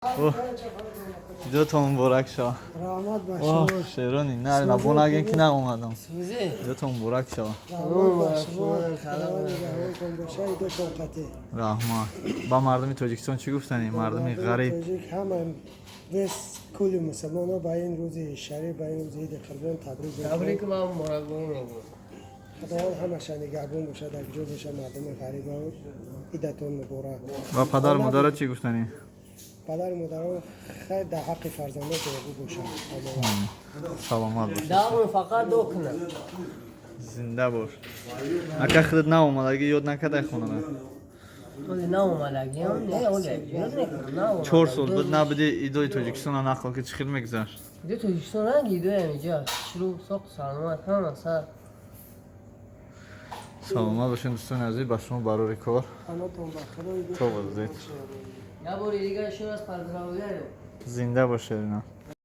Оҳ, Идотон муборак шава. Раҳмат ба Оҳ, шумо. Шерони, на, набонагин ки наомадам. Сӯзе. Идотон муборак шава. Раҳмат ба шумо. Худованд нигаҳбонтон боша, идотон қатъӣ. Раҳмат. Ба мардуми Тоҷикистон чӣ гуфтанӣ? Мардуми ғариб. Тоҷик ҳама, вес кулли мусулмонҳо ба ин рӯзи шариф, ба ин рӯзи иди Қурбон табрик мекунем. Табрик ва муборакбод мегӯем. Худованд ҳамаша нигаҳбон бошад, дар ҷо боша мардуми ғарибам. Идатон муборак. Ва падару модарат чӣ гуфтанӣ? Падару модарон хайр, дар ҳаққи фарзандон дуогӯ бошанд. Саломат бош. Давом фақат до кунам. Зинда бош. Ака, худат наомадагӣ, ёд накардай хонара? Оли наомадагиам, не, оли ёд мекунам, наомадагӣ. 4 сол буд набуди, идои Тоҷикистона нақл ки, чӣ хел мегузашт? Иди Тоҷикистон ранги идоям иҷа. Шурӯъ, соқ, саломат, ҳама сар. Саломат бошед, дӯстони азиз, ба шумо барори кор. Панотон ба Худо. То боздид. Я бори дигар ещё раз поздравляю. Зинда бош, Шерина.